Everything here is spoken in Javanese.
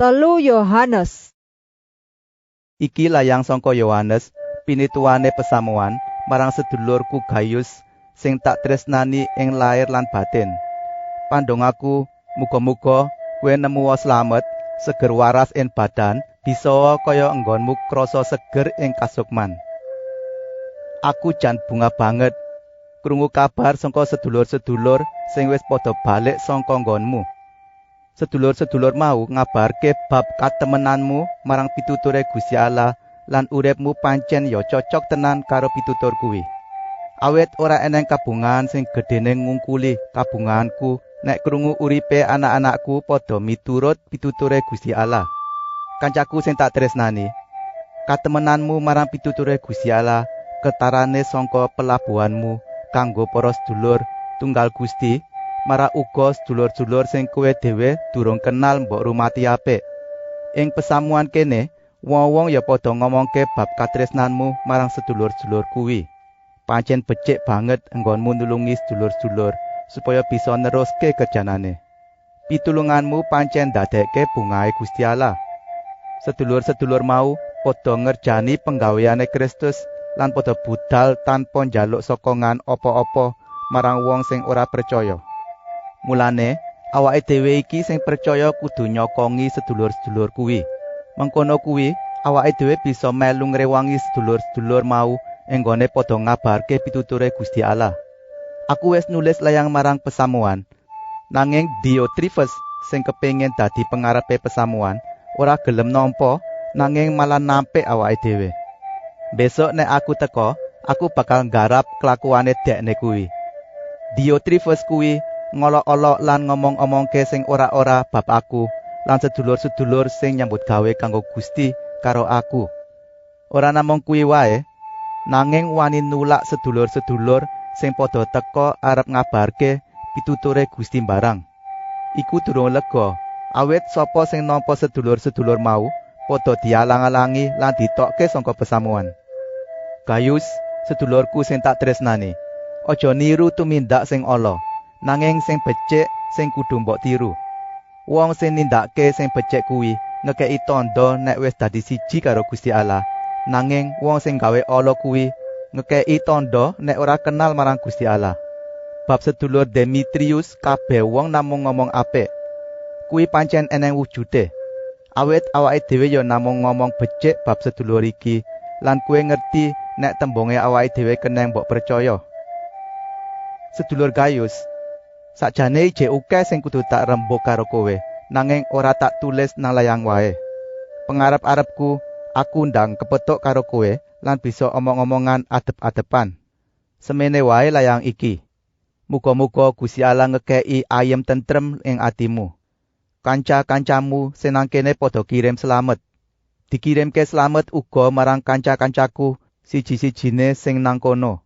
3 Yohanes. Iki layang sangka Yohanes, pinituwane pesamuan marang sedulurku Gaius sing tak tresnani ing lair lan batin. Pandongaku, muga-muga kowe nemu slamet, seger waras ing badan, bisa kaya enggonmu krasa seger ing kasukman. Aku jan bunga banget krungu kabar sangka sedulur-sedulur sing wis padha balik sangka nggonmu. Sedulur-sedulur mau ngabarke bab katemenanmu marang pituture Gusti Allah lan uripmu pancen ya cocok tenan karo pitutur kuwi. Awit ora eneng kabungan sing gedene ngungkuli kabunganku nek krungu uripe anak-anakku padha miturut pituture Gusti Allah. Kancaku sing tak tresnani, katemenanmu marang pituture Gusti Allah ketarane sangka pelabuhanmu kanggo para sedulur tunggal Gusti, marang uga sedulur-sedulur sing kowe dhewe durung kenal mbok rumati apik. Ing pesamuan kene, wong-wong ya padha ngomongke bab katresnanmu marang sedulur-sedulur kuwi. Pancen becik banget enggonmu nulungi sedulur-sedulur supaya bisa neruske kerjanane. Pitulunganmu pancen ndadekke bungahe Gusti Allah. Sedulur-sedulur mau padha ngerjani penggaweane Kristus lan padha budal tanpa njaluk sokongan apa-apa marang wong sing ora percaya. Mulane, awake dhewe iki sing percaya kudu nyokongi sedulur-sedulur kuwi. Mengkono kuwi, awake dhewe bisa melu ngrewangi sedulur-sedulur mau enggone padha ngabarke pituture Gusti Allah. Aku wis nulis layang marang pesamuan, nanging Diotrefes sing kepengin dadi pengarepe pesamuan ora gelem nampa, nanging malah nampik awake dhewe. Besok nek aku teka, aku bakal nggarap kelakuane dekne kuwi. Diotrefes kuwi ngolok-olok lan ngomong-omongke sing ora-ora bab aku lan sedulur-sedulur sing nyambut gawe kanggo Gusti karo aku. Ora namung kuwi wae, nanging wani nulak sedulur-sedulur sing padha teka arep ngabarke pituture Gusti barang. Iku durung lega, awit sapa sing nampa sedulur-sedulur mau padha dialang-alangi lan ditokke saka pesamuan. Gaius, sedulurku sing tak tresnani, aja niru tumindak sing ala, nanging sing becik sing kudu mbok tiru. Wong sing nindakake sing becik kuwi ngekeki tandha nek wis dadi siji karo Gusti Allah, nanging wong sing gawe ala kuwi ngekeki tandha nek ora kenal marang Gusti Allah. Bab sedulur Demetrius kabeh wong namung ngomong apik. Kuwi pancen eneng wujude. Awit awake dhewe ya namung ngomong becik bab sedulur iki lan kowe ngerti nek tembunge awake dhewe keneng mbok percaya. Sedulur Gaius, sakjane ijek akeh sing kudu tak rembug karo kowe, nanging ora tak tulis nang layang wae. Pengarep-arepku, aku ndang kepethuk karo kowe lan bisa omong-omongan adep-adepan. Semene wae layang iki. Muga-muga Gusti Allah ngekeki ayem tentrem ing atimu. Kanca-kancamu sing nang kene padha kirim slamet. Dikirimke slamet uga marang kanca-kancaku siji-sijine sing nang kono.